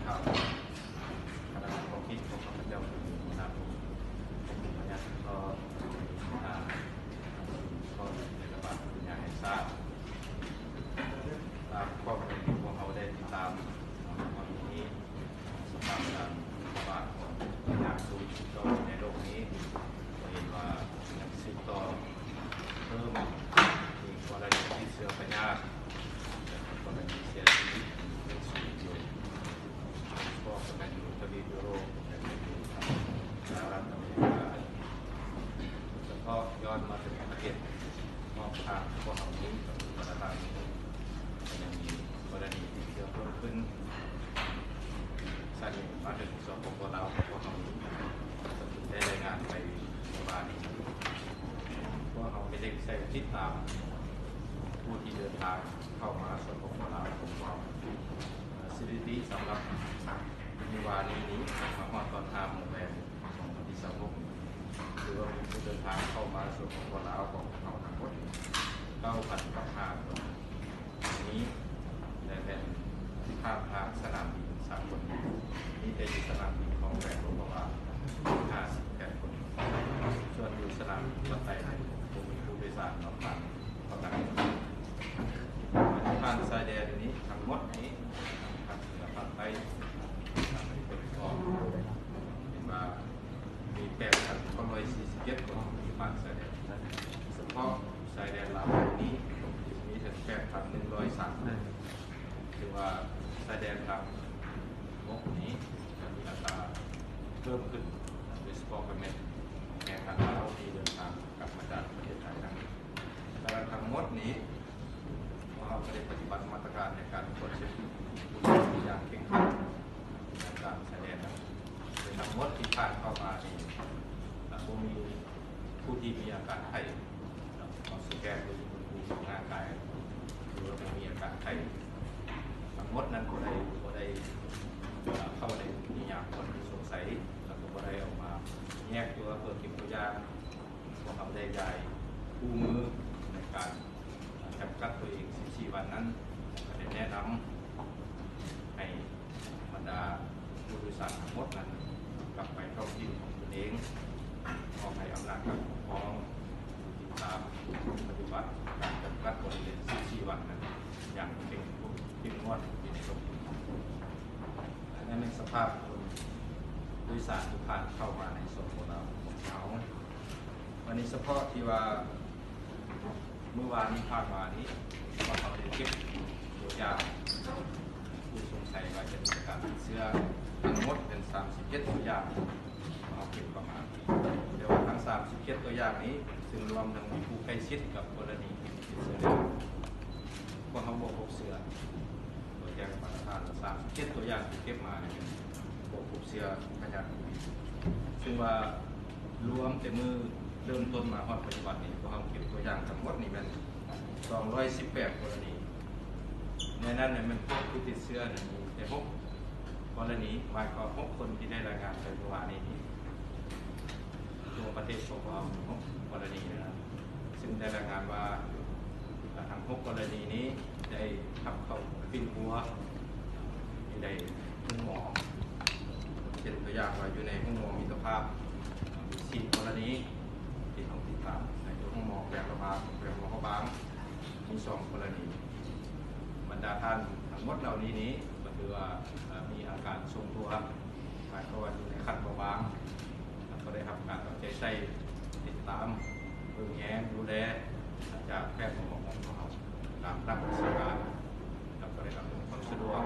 ຂ່າວຄະນະກຳມະການຄວາມຄິດຂອງຂ້າພະເຈົ້າ ຫົວໜ້າກົມ ກົມພະຍາສຸກອນ ອາ ສູນສະເພາະໃນລະບາດວິທະຍາແຫ່ງຊາດ. ຕາມຂໍ້ມູນທີ່ພວກເຮົາໄດ້ຕິດຕາມ ເນາະ ຕອນນີ້ ສະພາບການລະບາດຂອງພະຍາດສູນສະເພາະໃນໂລກນີ້ ກໍເຫັນວ່າຍັງສືບຕໍ່ເພີ່ມ ມີກໍລະນີຕິດເຊື້ອພະຍາດ ແລະ ກໍລະນີເສຍຊີວິດຍັງສູງຢູ່. ໂດຍສະເພາະກໍແມ່ນຢູ່ທະວີບຢູໂຣບ ແລະ ຢູ່ສະຫະລັດອາເມລິກາ. ສະເພາະຍ້ອນມາເຖິງປະເທດຮອບຂ້າງພວກເຮົານີ້ ກໍຄືປະເທດລາວນີ້ ກໍຍັງມີກໍລະນີຕິດເຊື້ອເພີ່ມຂຶ້ນ. ຊັ້ນນີ້ມາເຖິງ ສປປ ລາວຂອງພວກເຮົານີ້ ກໍເພິ່ງໄດ້ລາຍງານໄປເມື່ອວານນີ້. ພວກເຮົາໄດ້ເລັ່ງຕິດຕາມຜູ້ທີ່ເດີນທາງເຂົ້າມາ ສປປ ລາວຂອງພວກເຮົາ. ສະຖິຕິສຳລັບມື້ວານນີ້ນີ້ ມາຮອດຕອນຫ້າໂມງແລງຂອງວັນທີຊາວຫົກ ຖືວ່າມີຜູ້ເດີນທາງເຂົ້າມາ ສປປ ລາວຂອງພວກເຮົາທັງໝົດ ເກົ້າພັນກັບຫ້າຄົນ. ນີ້ ແລະ ແມ່ນທີ່ຜ່ານທາງສະໜາມບິນສາກົນ ມີແຕ່ຢູ່ສະໜາມບິນຂອງແຂວງຫຼວງພະບາງ ຫ້າສິບແປດຄົນ. ສ່ວນຢູ່ສະໜາມບິນວັດໄຕ ບໍ່ມີຜູ້ໂດຍສານມາຜ່ານເທົ່ານັ້ນ. ຜ່ານຊາຍແດນນີ້ທັງໝົດນີ້ ພາກເໜືອ ພາກໃຕ້ ພາກຕາເວັນອອກ ເຫັນວ່າ ມີແປດພັນເກົ້າຮ້ອຍສີ່ສິບເຈັດຄົນທີ່ຜ່ານຊາຍແດນ. ສະເພາະຊາຍແດນລາວນີ້ ມີເຖິງແປດພັນໜຶ່ງຮ້ອຍສາມຄົນ. ຖືວ່າຊາຍແດນທາງບົກນີ້ມີອັດຕາເພີ່ມຂຶ້ນ, ໂດຍສະເພາະກໍແມ່ນແຮງງານລາວທີ່ເດີນທາງກັບມາຈາກປະເທດໄທນັ້ນ. ແຕ່ວ່າທັງໝົດນີ້ ພວກເຮົາກໍໄດ້ປະຕິບັດມາດຕະການໃນການກວດເຊັກບຸກຄົນຢ່າງເຄັ່ງຄັດໃນຕາມຊາຍແດນນັ້ນ. ໂດຍທັງໝົດທີ່ຜ່ານເຂົ້າມານີ້ ບໍ່ມີຜູ້ທີ່ມີອາການໄຂ້, ເຮົາສະແກນເບິ່ງອຸນຫະພູມຂອງຮ່າງກາຍ ຖືວ່າບໍ່ມີອາການໄຂ້. ທັງໝົດນັ້ນບໍ່ໄດ້ ບໍ່ໄດ້ເຂົ້າໃນນິຍາມຄົນສົງໄສ ແລ້ວກໍບໍ່ໄດ້ເອົາມາແຍກຕົວເພື່ອເກັບຕົວຢ່າງ. ພວກເຮົາໄດ້ຢາຍຄູ່ມືໃນການຈຳກັດຕົວເອງສິບສີ່ວັນນັ້ນ ແລະ ກໍໄດ້ແນະນຳໃຫ້ບັນດາຜູ້ໂດຍສານທັງໝົດນັ້ນກັບໄປທ້ອງຖິ່ນຂອງຕົນເອງ, ມອບໃຫ້ອຳນາດການປົກຄອງຕິດຕາມປະຕິບັດການຈຳກັດບໍລິເວນສິບສີ່ວັນນັ້ນຢ່າງເຄັ່ງ ເຄັ່ງງວດຢູ່ໃນທ້ອງຖິ່ນ. ອັນນັ້ນແມ່ນສະພາບຄົນໂດຍສານທີ່ຜ່ານເຂົ້າມາໃນ ສປປ ລາວຂອງເຮົາ. ບາດນີ້ສະເພາະທີ່ວ່າມື້ວານນີ້ຜ່ານມານີ້ ພວກເຮົາໄດ້ເກັບຕົວຢ່າງຜູ້ສົງໄສວ່າຈະມີອາການຕິດເຊື້ອທັງໝົດເປັນສາມສິບເຈັດຕົວຢ່າງ ເຮົາເກັບເຂົ້າມາ. ແຕ່ວ່າທັງສາມສິບເຈັດຕົວຢ່າງນີ້ ຊຶ່ງລວມທັງຜູ້ໃກ້ຊິດກັບກໍລະນີຕິດເຊື້ອແລ້ວ ພວກເຮົາບໍ່ພົບເຊື້ອ. ຕົວແທນຂອງລັດຖະບານ ສາມສິບເຈັດຕົວຢ່າງທີ່ເກັບມານີ້ ບໍ່ພົບເຊື້ອພະຍາດໂຄວິດ ຊຶ່ງວ່າລວມແຕ່ມື້ເລີ່ມຕົ້ນມາຮອດປັດຈຸບັນນີ້ ພວກເຮົາເກັບຕົວຢ່າງທັງໝົດນີ້ແມ່ນສອງຮ້ອຍສິບແປດກໍລະນີ. ໃນນັ້ນແມ່ນພົບຜູ້ຕິດເຊື້ອນີ້ມີແຕ່ຫົກກໍລະນີ ໝາຍຄວາມຫົກຄົນທີ່ໄດ້ລາຍງານໄປເມື່ອວານນີ້ ທົ່ວປະເທດຂອງພວກເຮົາຫົກກໍລະນີນະ. ຊຶ່ງໄດ້ລາຍງານວ່າ ທັງຫົກກໍລະນີນີ້ໄດ້ຮັບເຂົ້າປິ່ນປົວຢູ່ໃນໂຮງໝໍ ເຊັ່ນຕົວຢ່າງວ່າຢູ່ໃນໂຮງໝໍມິດຕະພາບ ມີສີ່ກໍລະນີທີ່ເຮົາຕິດຕາມ, ໃນໂຮງໝໍແຂວງຫຼວງພະບາງ ມີສອງກໍລະນີ. ບັນດາທ່ານທັງໝົດເຫຼົ່ານີ້ນີ້ ກໍຖືວ່າ ເອີ່ ມີອາການຊົງຕົວ ໝາຍຄວາມວ່າຢູ່ໃນຂັ້ນເບົາບາງ ແລ້ວກໍໄດ້ຮັບການເອົາໃຈໃສ່ ຕິດຕາມ ເບິ່ງແຍງ ດູແລ ຈາກແພດໝໍຂອງພວກເຮົາ ຕາມຫຼັກວິຊາການ ແລ້ວກໍໄດ້ອຳນວຍຄວາມສະດວກ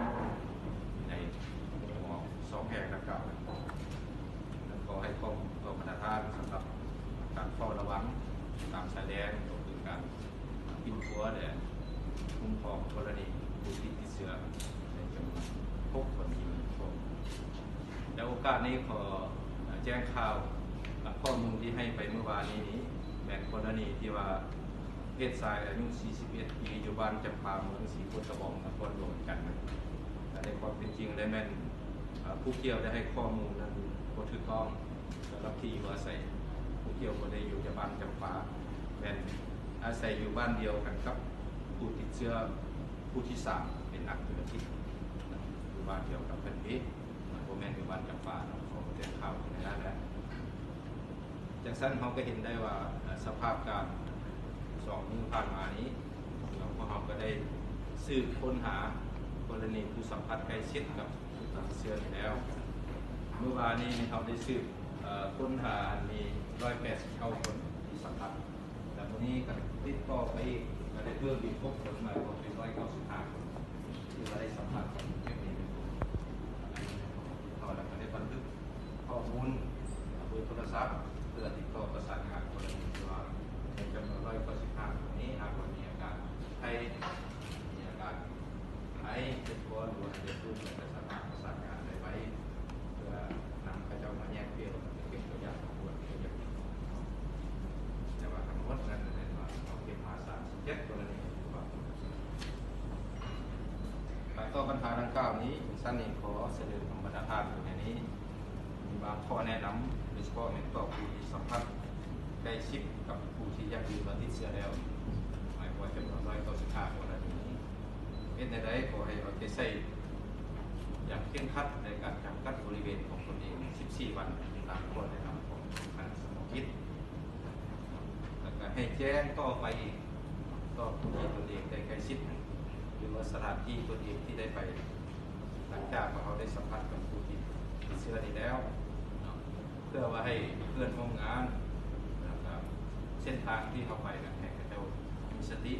ໃນໂຮງໝໍສອງແຫ່ງດັ່ງກ່າວ. ແລ້ວກໍໃຫ້ຄວາມຮູ້ຕໍ່ບັນດາທ່ານສຳລັບການເຝົ້າລະວັງຕາມຊາຍແດນ ກໍຄືການປິ່ນປົວ ແລະ ຄຸ້ມຄອງກໍລະນີຜູ້ທີ່ຕິດເຊື້ອໃນຈຳນວນຫົກຄົນທີ່ມີໂຄວິດ. ໃນໂອກາດນີ້ ຂໍແຈ້ງຂ່າວ ຂໍ້ມູນທີ່ໃຫ້ໄປມື້ວານນີ້ນີ້ ແມ່ນກໍລະນີທີ່ວ່າເພດຊາຍອາຍຸສີ່ສິບເອັດປີ ຢູ່ບ້ານຈຳປາ ເມືອງສີໂຄດຕະບອງ ນະຄອນຫຼວງວຽງຈັນ. ແລະ ໃນຄວາມເປັນຈິງແລ້ວແມ່ນ ຜູ້ກ່ຽວໄດ້ໃຫ້ຂໍ້ມູນນັ້ນບໍ່ຖືກຕ້ອງ ສຳລັບທີ່ຢູ່ອາໄສ. ຜູ້ກ່ຽວບໍ່ໄດ້ຢູ່ຈາກບ້ານຈຳປາ ແມ່ນອາໄສຢູ່ບ້ານດຽວກັນກັບຜູ້ຕິດເຊື້ອຜູ້ທີສາມ ເປັນນັກທຸລະກິດ ຢູ່ບ້ານດຽວກັບເພິ່ນ. ບໍ່ແມ່ນຢູ່ບ້ານຈຳປາເນາະ ເຂົາແຈ້ງຂ່າວຢູ່ໃນນັ້ນແຫຼະ. ຈັ່ງຊັ້ນເຮົາກໍເຫັນໄດ້ວ່າ ເອີ່ ສະພາບການສອງມື້ຜ່ານມານີ້ ພວກເຮົາກໍໄດ້ສືບຄົ້ນຫາກໍລະນີຜູ້ສຳຜັດໃກ້ຊິດກັບຜູ້ຕິດເຊື້ອນີ້ແລ້ວ. ມື້ວານນີ້ເຮົາໄດ້ສືບ ເອີ່ ຄົ້ນຫາອັນມີຮ້ອຍແປດສິບເກົ້າຄົນທີ່ສຳຜັດ ແລະ ມື້ນີ້ກໍຕິດຕໍ່ໄປອີກ ກໍໄດ້ເພີ່ມອີກຫົກຄົນ ໝາຍຄວາມເປັນຮ້ອຍເກົ້າສິບຫ້າຄົນ ທີ່ວ່າໄດ້ສຳຜັດກັບເຈັບນີ້ເປັນຄົນ. ເຮົາກໍໄດ້ບັນທຶກຂໍ້ມູນເບີໂທລະສັບ ເພື່ອຕິດຕໍ່ປະສານງານກໍລະນີທີ່ວ່າໃນຈຳນວນຮ້ອຍເກົ້າສິບຫ້າຄົນນີ້ ຫາກວ່າມີອາການໄຂ້ ມີອາການ ໄອ ເຈັບຄໍ ຫຼືວ່າເຈັບພື້ນ ກໍສາມາດປະສານງານໄດ້ໄວ ເພື່ອນຳເຂົາເຈົ້າມາແຍກປ່ຽນ ເກັບຕົວຢ່າງຂອງຄົນທີ່ເຈັບ. ແຕ່ວ່າທັງໝົດນັ້ນແມ່ນວ່າເຮົາເກັບມາສາມສິບເຈັດກໍລະນີ. ການຕໍ່ບັນຫາດັ່ງກ່າວນີ້ ຊັ້ນນີ້ຂໍສະເໜີກຳບັນດາທ່ານຢູ່ໃນນີ້ ມີບາງຂໍ້ແນະນຳ ໂດຍສະເພາະແມ່ນຕໍ່ຜູ້ທີ່ສຳຜັດໃກ້ຊິດກັບຜູ້ທີ່ຢັ້ງຢືນວ່າຕິດເຊື້ອແລ້ວ ໝາຍຄວາມວ່າຈຳນວນຮ້ອຍເກົ້າສິບຫ້າກໍລະນີ. ເຮັດແນວໃດຂໍໃຫ້ເອົາໃຈໃສ່ຢ່າງເຄັ່ງຄັດໃນການຈຳກັດບໍລິເວນຂອງຕົນເອງສິບສີ່ວັນ ຕາມຂໍ້ແນະນຳຂອງຄະນະສະເພາະກິດ ແລ້ວກໍໃຫ້ແຈ້ງຕໍ່ໄປອີກ ຕໍ່ຜູ້ທີ່ຕົນເອງໄດ້ໃກ້ຊິດ ຫຼືວ່າສະຖານທີ່ຕົນເອງທີ່ໄດ້ໄປ ຫຼັງຈາກວ່າເຮົາໄດ້ສຳຜັດກັບຜູ້ທີ່ຕິດເຊື້ອນີ້ແລ້ວເນາະ ເພື່ອວ່າໃຫ້ເພື່ອນຮ່ວມງານ ແລ້ວກໍເສັ້ນທາງທີ່ເຮົາໄປນັ້ນ ໃຫ້ເຂົາເຈົ້າມີສະຕິ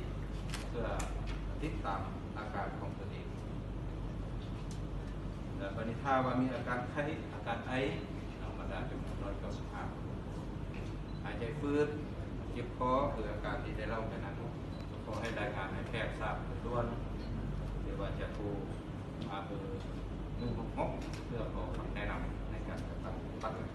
ເພື່ອຕິດຕາມອາການຂອງຕົນເອງ. ແລ້ວບັດນີ້ຖ້າວ່າມີອາການໄຂ້ ອາການໄອ ເນາະ ບັນດາຈຳນວນຮ້ອຍເກົ້າສິບຫ້າຄົນ ຫາຍໃຈຝືດ ເຈັບຄໍ ຫຼືອາການທີ່ໄດ້ເລົ່າໄປນັ້ນ ກໍຂໍໃຫ້ລາຍງານໃຫ້ແພດຊາບໂດຍດ່ວນ ຫຼືວ່າຈະໂທ ມາເບີໜຶ່ງຫົກຫົກ ເພື່ອຂໍຄຳແນະນຳໃນການຈັດຕັ້ງປະຕິບັດ.